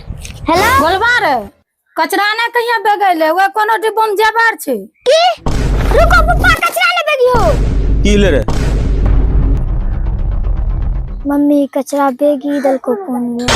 Hello बोलबा रे कचरा ने कहिया बेगैले ओए कोनो डिब्बा में जेबर छै की रुको पप्पा कचरा ने बेगी हो की ले रे मम्मी कचरा बेगी दल को कोनी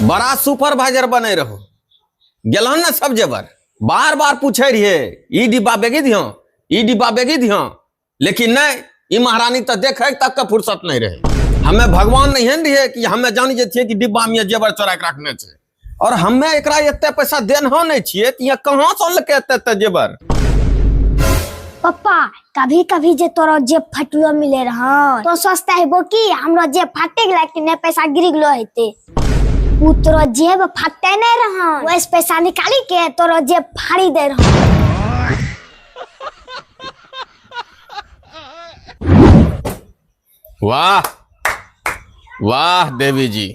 बड़ा सुपरवाइजर बने रहो गेलहन ने सब जेबर बार बार पूछे रहिए ई डिब्बा बेगी दियो ई डिब्बा बेगी दियो लेकिन नहीं ई महारानी तो देखे तक के फुर्सत नहीं रहे हमें भगवान नहीं है रहिए कि हमें जानी जतिए कि डिब्बा में जेबर चोरा के रखने छे और हमें एकरा एते पैसा देन हो नहीं छिए कि यहाँ कहाँ से अनलकै एते एते जेबर। पप्पा कभी कभी जे तोरा जेब फटलो मिले रहा तो सोचता है वो कि हमरो जेब फटे गेला कि नहीं पैसा गिर गेलो हेते उ तोरा जेब फटते नहीं रहा वैसे पैसा निकाली के तोरा जेब फाड़ी दे रहा। वाह वाह देवी जी,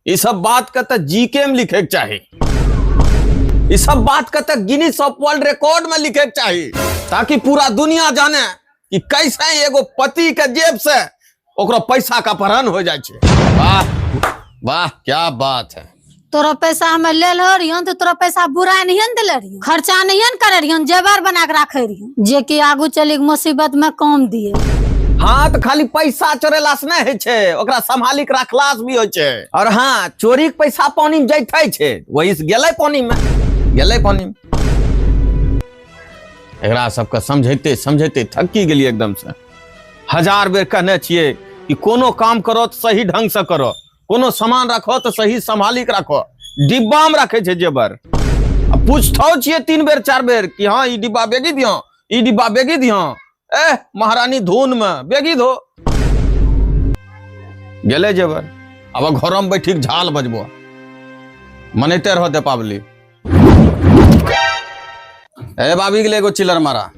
ई सब बात के तो जीके में लिखे के चाही, ई सब बात के तो गिनीज ऑफ वर्ल्ड रिकॉर्ड में लिखे के चाही, ताकि पूरा दुनिया जाने कि कैसे एगो पति के जेब से ओकरो पैसा का अपहरण हो जाए छे। वाह वाह क्या बात है। तोरा पैसा हमें ले लो रहियन तो तोरा पैसा बुरा नहीं ने दिले रहियन, खर्चा नहीं ने करे रहियन, जेवर बना के राखे रहियन जे कि आगू चली के मुसीबत में काम दिए। हाँ तो खाली पैसा चोरेला से नहीं होइ छे, ओकरा संभाली के रखला से भी होइ छे। और हाँ चोरी के पैसा पानी में जैते छे, वही से गेलै पानी में, गेलै पानी में। एकरा सबके समझैते समझैते थकी गेलियै एकदम से। 1000 बेर कहने छियै कि कोनो काम करो तो सही ढंग से करो, कोनो सामान रखो तो सही संभाली के रखो। डिब्बा में रखे छे जेबर, आ पूछतो छियै 3 बेर 4 बेर कि हाँ ई डिब्बा बेगी दियो, ई डिब्बा बेगी दियो। एह महारानी धुन में बेगी दो गेले जेबर। अब घर में बैठी के झाल बजबो मनैते रहो दीपावली। ए बाबी गेले एगो चिलर मारा,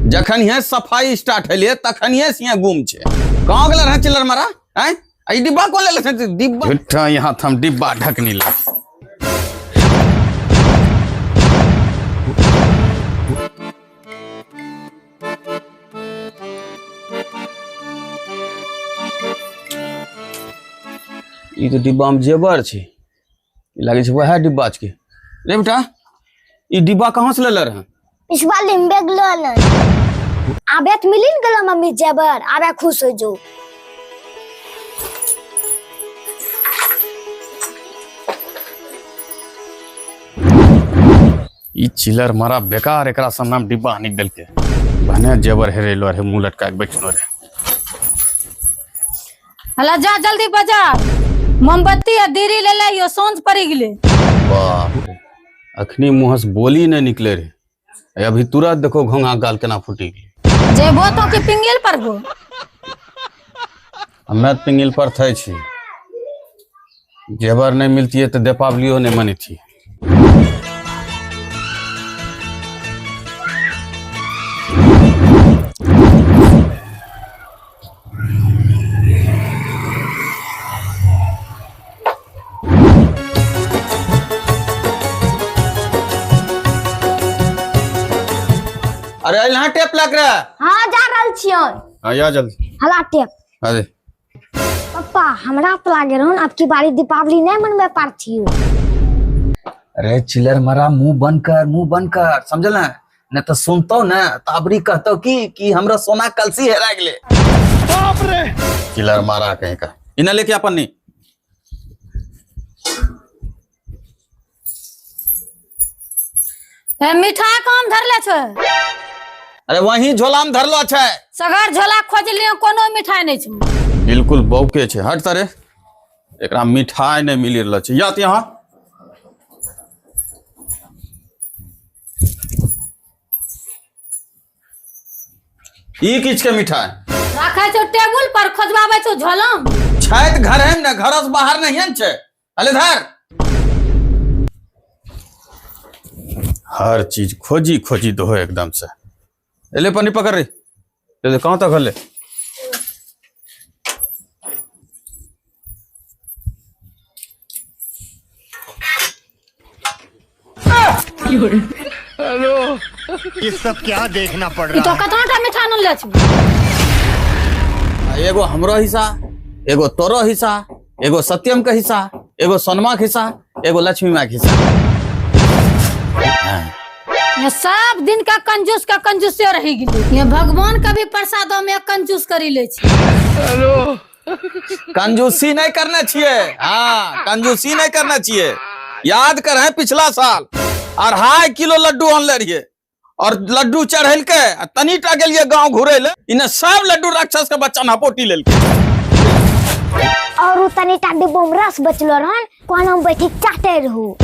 जखन हे सफाई स्टार्ट हेलिए तखन हे सिया गुम छे। कहाँ गेल रहे चिलर मारा? हैं ई डिब्बा कोन लेले छे? डिब्बा झूठा यहाँ थम डिब्बा ढकनी ला। ई तो डिब्बा में जेबर छे, ई लागे छे वएह डिब्बा छे। रे बेटा ई डिब्बा कहाँ से लेले रहे? पिछवा लिम्बे गेलो न आबे त मिली न गेलो मम्मी जेबर, आबे खुश हो जो। ई चिलर मारा बेकार एकरा सामने में डिब्बा आनि देलके, भने जेबर हेरेलो रहे मुंह लटका के बैठलो रहे। हला जा जल्दी बाजार, मोमबत्ती आ दीरी ले ले, सांझ पड़ी गेले। बाप रे, अखनी मुंह से बोली नहीं निकले रे, अभी तुरंत देखो घोंघा गाल केना फूटी गेलै। जेबो तो कि पिंगेल परबो? हमे तऽ पिंगिल पर थे छी, जेवर नहीं मिलती है तो दीपावलियो नहीं मनीती। अरे यहाँ टेप लग रहा है। हाँ जा रहल छियै। हाँ या जल्दी। हला टेप। अरे पप्पा हमरा तो लागे रहन अब की बारी दीपावली नहीं मनबे पारथियो। अरे चिलर मरा मुंह बंद कर, मुंह बंद कर, समझल ना? नहीं तो सुनतो ना तो अबरी कहतो कि हमरा सोना कलसी हेरा गेले। बाप रे। चिलर मारा कहीं का। इना लेके अपन नहीं। ए, मिठाई कम धरले छे? अरे वही झोला में धरलो छे। सगर झोला खोज लियो कोनो मिठाई नहीं छे। बिल्कुल बौके छे, हट तरे, एकरा मिठाई नहीं मिली रहल छे। या त यहाँ ई किछ के मिठाई राखै छौ टेबुल पर, खोजबाबै छौ झोला में। छै त घर है ने, घर से बाहर नहीं है ने छे। अले धर। हर चीज खोजी खोजी दो एकदम से। ले पन्नी पकड़ रही, ले ले, कहाँ तक हले? ये सब क्या देखना पड़ ई रहा तो है? कतना टा मिठा आनल छै? एगो हमरो हिस्सा, एगो तोरो हिस्सा, एगो सत्यम के हिस्सा, एगो सोनमा के हिस्सा, एगो लक्ष्मी माँ के हिस्सा। ये सब दिन का कंजूस का कंजूसे रही गेली। ये भगवान का भी प्रसादों में कंजूस करी ले छै। कंजूसी नहीं करना चाहिए। हाँ, कंजूसी नहीं करना चाहिए। याद कर है पिछला साल 2.5 किलो लड्डू आनले रहिए और लड्डू चढ़ेल के आ तनी टा गेलिए गांव घुरे ले, इने सब लड्डू राक्षस के बच्चा नपोटी लेलके। और उ तनी टा डिब्बो में रस बचलो रहन, कोन हम बैठी चाटे रहू।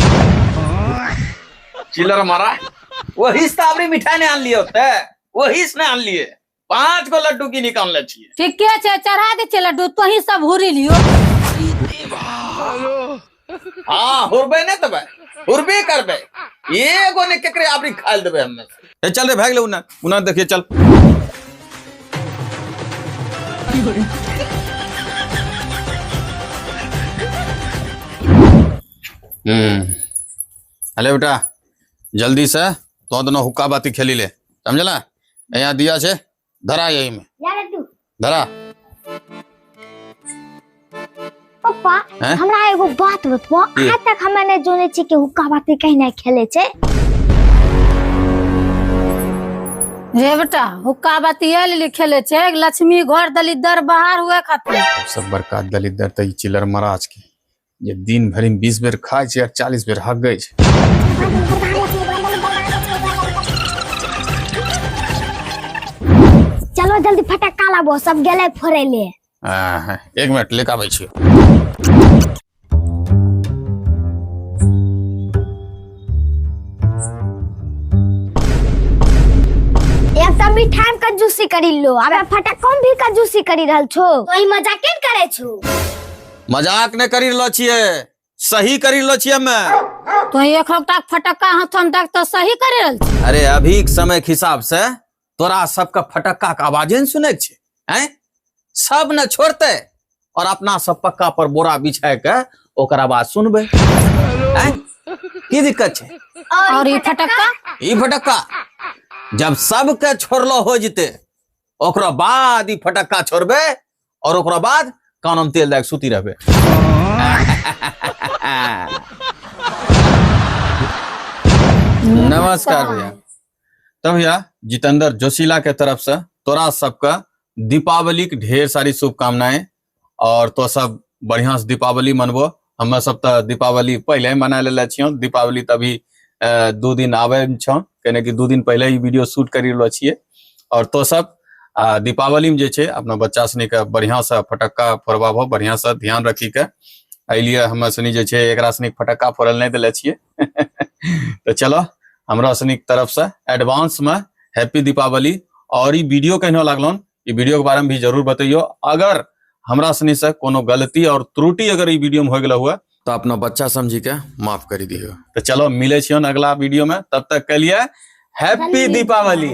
चिलर मारा, वही से आवरी मिठाई नहीं आन लिए होते, वही से नहीं आन लिए। 5 गो लड्डू की निकाल ले छिए। ठीके छै, चढ़ा दे छै लड्डू, तोही सब हुरी लियो। हाँ, हुरबे नहीं देबै, हुरबे करबै, एगो ने केकरे आवरी खाइल देबै हम्मे। ए चल रे, भाग ले उना उना देखिए चल। अरे बेटा जल्दी से तो दोनों हुक्का बाती खेली ले, समझला? यहाँ दिया छे धरा, यही में धरा। पप्पा हैं? हमरा एगो बात बतबो, की? आज तक हमे नहीं जाने छी कि हुक्का बाती कहीं नहीं खेले छे। रे बेटा हुक्का बाती ये ले खेले छे, लक्ष्मी घर दलिदर बाहर हुए खातिर। सब बड़का दलिदर त ई चिलर महाराज के जे दिन भरि में 20 बेर खाय छे और 40 बेर हगै छे। चलो जल्दी फटक्का लाबो, सब गेले फोड़े ले। हाँ, एक मिनट लेके आबै छी। एक तो मिठाई में कंजूसी करी लो, अब फटक्का में भी कंजूसी करी रहल छो, तो ई मजाक केन करे छो? मजाक ने करी रहलो छिए, सही करी रहलो छिए हमे। तो एक हफ्ता फटक्का हाथ में देख तो सही करे रहल छी। अरे अभी के समय के हिसाब से तोरा सबका फटक्का के आवाजे न सुने छे, हैं? सब न छोड़ते और अपना सब पक्का पर बोरा बिछाय के ओकर आवाज सुनबे, हैं? की दिक्कत छे? और ई फटक्का? ई फटक्का जब सबके छोड़लो हो जते ओकरा बाद ई फटक्का छोड़बे और ओकरा बाद कान में तेल दे के सुती रहबे। नमस्कार भैया। तो भैया जितेंद्र जोशीला के तरफ से तोरा सबका दीपावली के ढेर सारी शुभकामनाएं और तो सब बढ़िया से दीपावली मनबो। हमें सब तो दीपावली पहले ही मना लेले छियौ, दीपावली तभी 2 दिन आवे छौ, कहने कि 2 दिन पहले ही वीडियो शूट करी रहलो छियै। और तो सब दीपावली में जे छे अपना बच्चा सनी के बढ़िया से फटक्का फोड़बाबो, बढ़िया से ध्यान रखी के। एहि लिए हमें सनी जे छे एकरा सनी फटक्का फोड़ल नहीं देले छियै। तो चलो हमरा सनी के तरफ से एडवांस में हैप्पी दीपावली। और ई वीडियो केहनो लागलन, ई वीडियो के बारे में भी जरूर बतैयो। अगर हमरा सनी से कोनो गलती और त्रुटि अगर ई वीडियो में हो गेल हुआ तो अपना बच्चा समझी के माफ करी दियो। तो चलो मिले छियन अगला वीडियो में, तब तक के लिए हैप्पी दीपावली।